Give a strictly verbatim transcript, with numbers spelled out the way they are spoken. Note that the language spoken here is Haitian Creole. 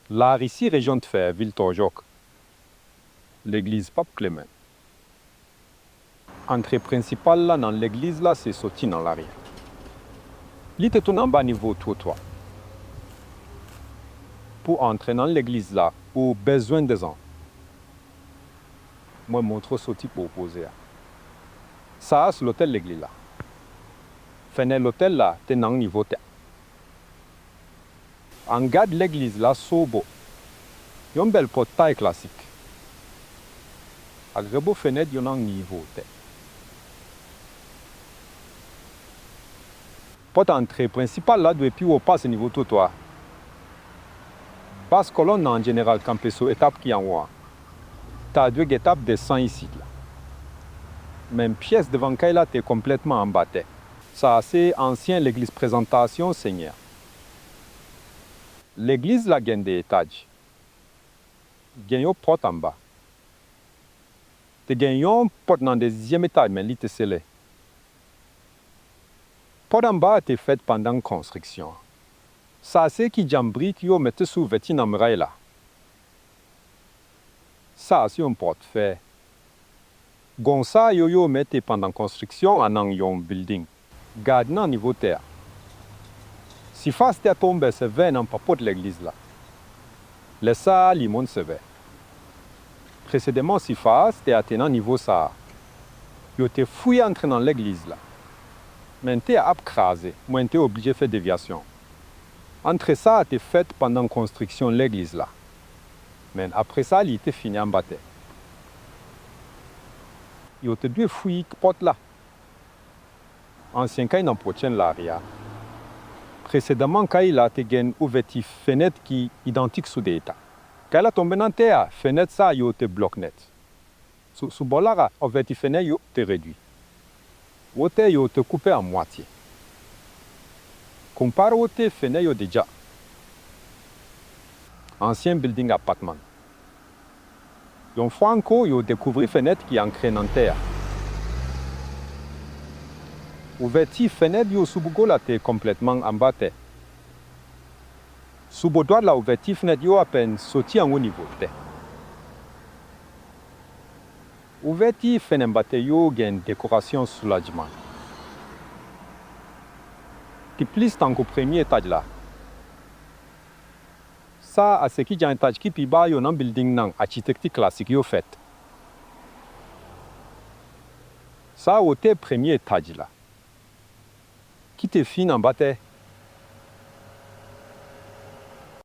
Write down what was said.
Larisi rejyon Tfè, vil Tòjòk. Legliz Pap Klemen. Antre prensipal la nan legliz la se soti nan lari a. Li te tounen anba nivo twotwa. Pou antre nan legliz la, ou bezwen desann. Mwen montre w soti pou opoze a. Sa a se lotèl legliz la. Fenèt lotèl la te nan nivo tè. An gad legliz la sou bò. Yon bèl pòtay klasik. Ak rebo fenèt yo nan nivo tè. Pòt antre prensipal la dwe pi wo pase nivo twotwa. Baz kolòn nan an jeneral kanpe sou etap ki anwo a. Ta dwe gen etap desann isit la. Men pyès devan kay la te konplètman anba tè. Sa a se ansyen legliz Prezantasyon Senyè a. Legliz la gen de etaj. Gen yon pòt anba. Te gen yon pòt nan dezyèm etaj, men li te sele. Pòt anba a te fèt pandan konstriksyon an. Sa se ki djanm brik yo mete sou ouvèti nan miray la. Sa se yon pòt fè. Gon sa yo yo mete pandan konstriksyon an nan yon bilding. Gad nan nivo tè a. Sifas tè tonbe sevè nan papòt legliz la. Lè sa a li monte sevè. Presedeman sifas tè a te nan nivo sa a. Yo te fouye antre nan legliz la. Men tè a ap kraze, mwen te oblije fè devyasyon. Antre sa a te fèt pandan konstriksyon legliz la. Men apre sa li te fini anba tè. Yo te dwe fouye pòt la. Ansyen kay nan pwochen lari a. Presedeman kay la te gen ouvèti fenèt ki idantik sou de eta. Kay la tonbe nan tè a, fenèt sa yo te blòk nèt. Sou, sou bò lari a, ouvèti fenèt yo te redwi. Wotè yo te koupe an mwatye. Konpare wotè fenèt yo deja. Ansyen bilding apatman. Yon fwa ankò, yo dekouvri fenèt ki ankre nan tè a. Ouvèti fenèt yo sou bò gòch la te konplètman anba tè. Sou bò dwat la, ouvèti fenèt yo apèn soti anwo nivo tè. Ouvèti fenèt anba tè yo gen dekorasyon soulajman. Ki plis tankou premye etaj la. Sa a se ki jan etaj ki pi ba yo nan bilding nan achitekti klasik yo fèt. Sa a wotè premye etaj la. Ki te fin anba tè.